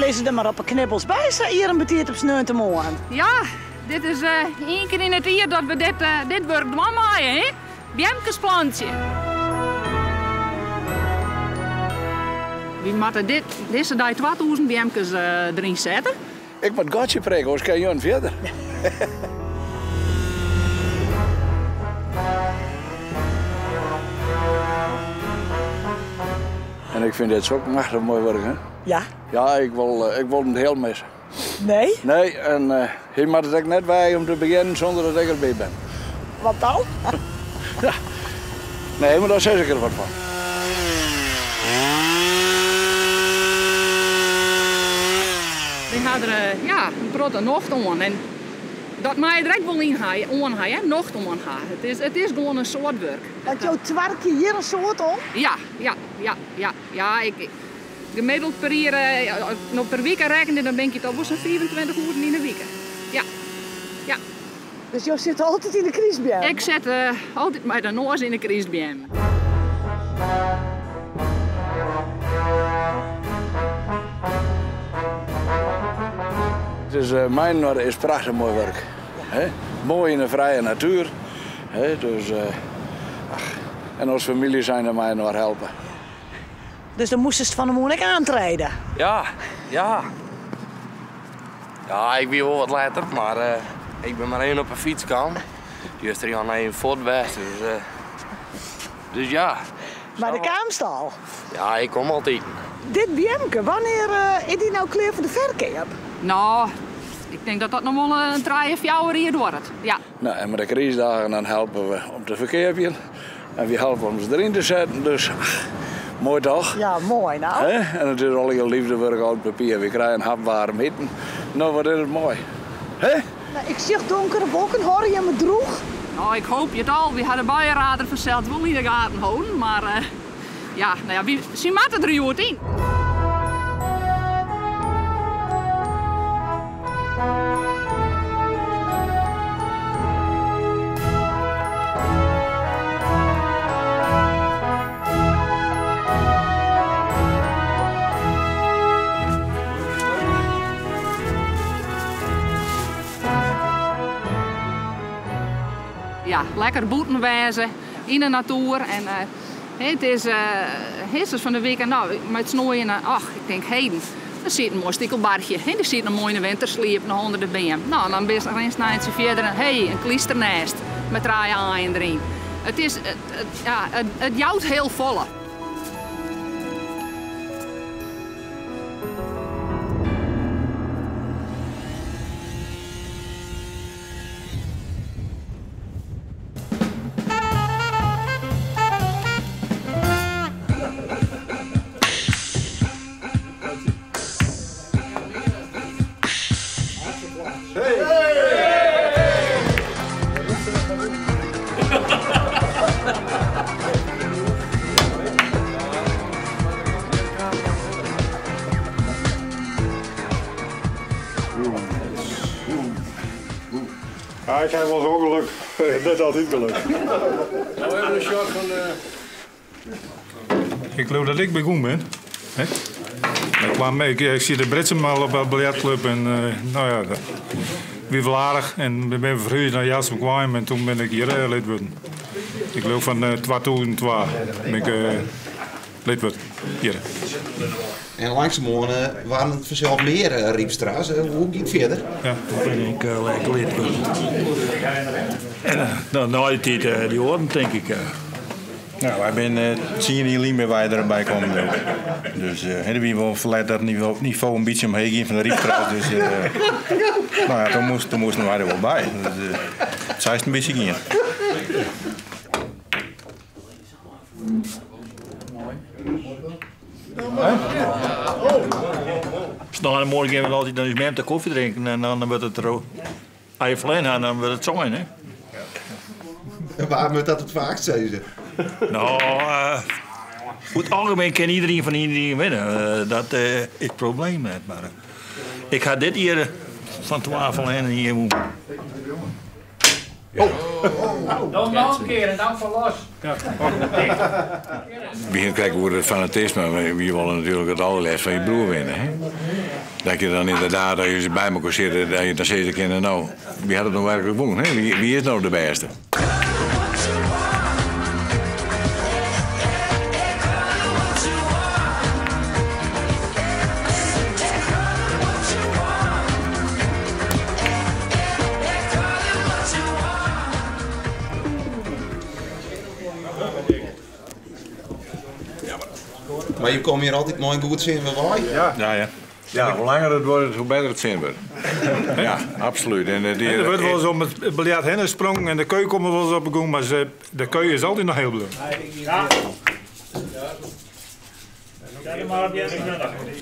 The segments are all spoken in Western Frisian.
lizze der mar op 'e knibbels by sa ier en betiid op sneontemoarn. Ja, dit is ien kear yn it jier dat we dit, dit wurk dwaan meie, hè? Beamkes plantsje. Wy moatte dit, dizze dei 2000 beamkes deryn sette. Ik moat gatsje prikke, oars kin jûn fierder. En ik fyn dit sok machtich moai wurk, hè? Ja? Ja, ik wol, ik wol it hiel misse. Nee? Nee, en hy moat it ek net wei om te begjinnen sûnder dat ik derby bin. Wat dan? Ja. Nee, mar dêr sis ik der wat fan. Wy ha der ja, in protte nocht oan en dat mei je der ek wol yn ha, oan ha, hè, nocht oan ha. It is, it is gewoan in soad wurk. Want jo twarkje hjir in soad om? Ja, ja, ja, ja, ja. Ik, gemiddeld per jier, no per wike rekkenje, dan bin ik toch wol sa'n 25 oeren yn 'e wike. Ja, ja. Dus jo sitte altyd yn de krystbeam? Ik sit altyd mei de noas yn de krystbeam. Het is, mei-inoar is prachtich moai wurk. Hè? Moai yn de frije natuer. Hè? Dus, ach, en as famylje zijnde mei-inoar helpe. Dus dan moastest fan 'e moarn ek oantrede? Ja, ja. Ja, ik wie wol wat letter, mar ik bin mar even op 'e fyts kaam. Juster Jan even fuort west, dus, dus ja. Mar do kaamst al? Ja, ik kom altyd. Dit beamke, wannear is dy no klear foar de ferkeap? No, ik tink dat dat noch wol in trije, fjouwer jier duorret, ja. No, en mei de krystdagen dan helpe we om te ferkeapjen. En wy helpe om se deryn te setten, dus ach, moai toch? Ja, moai no. Hè? En it is allegear liefdewurk âld papier. Wy krije in hap waarm iten. No, wat is it moai. Hè? No, ik sjoch donkere wolken, hâlde jimme it drûch? No, ik hoopje it al. Wy ha de buienradar fansels wol yn de gaten holden, mar ja, no ja, wy, sy moatte der hjoed yn. Ja, lekker bûten wêze yn de natoer en it is uh, fan de wike, no, mei it snoeien, ach, ik tink heden, der siet in moai stikelbarchje, hè, der siet in moaie wintersliep noch ûnder de beam. No, dan bist rinst in eintsje fierder en hé, in klysternêst mei trije aaien deryn. It is, it, it, ja, it, it jout hiel folle. Ja, ik ha wolris ûngelok. Net altyd gelok. Nou even een shot fan de. Ik leau dat ik begûn bin. Ik kwam, ik, ik siet de Britsum al op de biljartclub en no ja, dat wie wol aardich. En we binne ferhuze nei Jelsum Koarnjum en toen bin ik hjir lid wurden. Ik leau fan 2002 bin ik lid wurden hjir. En langsumoan waarden it fansels mear Rypstra's. Hoe gie it fierder? Ja. Toen bin ik ek lid wurden. En dan nei dy tiid dy oaren, tink ik. Nou, wy binne 10 jier lyn binne wy derby kommen. Dus der wie wol ferlet dat it nivo in bytsje omheech gie fan de Rypstra's. Dus no ja, toen moast, toen moasten wy der wol by. Dus, sa is it in bytsje gien. Snein gean we altyd nei ús mem te kofje drinken en dan wurdt it der As je ferlern ha, dan wurdt it sein, hè. En wa moat dat it faakst sizze? No, oer it algemien kin iederien fan iederien winne. Dat is it probleem net. Mar ik ha dit jier fan twa ferlern en ien wûn. Dan noch in kear en dan foar los. Begint krekt oer it fanatisme. Je wolle natuerlik it allerlêst fan je broer winne. Hè? Dat je dan inderdaad, as je by mekoar sitte, dat je dan sizze kinne, no, wie hat it no werklik wûn? Hè? Wie is no de bêste? Mar je komme hjir altyd mei in goed sin wer wei? Ja, ja. Ja, hoe langer it duorret, hoe better it sin wurdt. Ja, absolút. En, En der wurdt wolris om it biljart hinne sprongen en de keu komt wolris op 'e grûn, mar de keu is altyd noch hiel bleaun.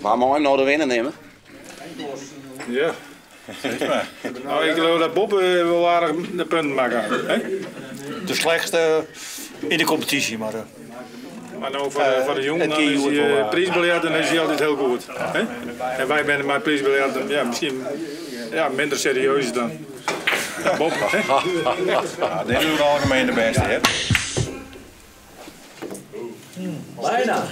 Wa mei him no de winner nimme? Ja. Nou, ik geloof dat Bob wol aardich de punten makke hat. Hè? De slechtste yn de kompetysje, mar. Mar no foar de jongen dan is hy priisbiljart dan is hy altyd hiel goed. Hè? En wy binne mei priisbiljart ja, miskien ja, minder serieus dan Bob. Hè? Ja, dit is oer it algemien de bêste, hè? Bijna.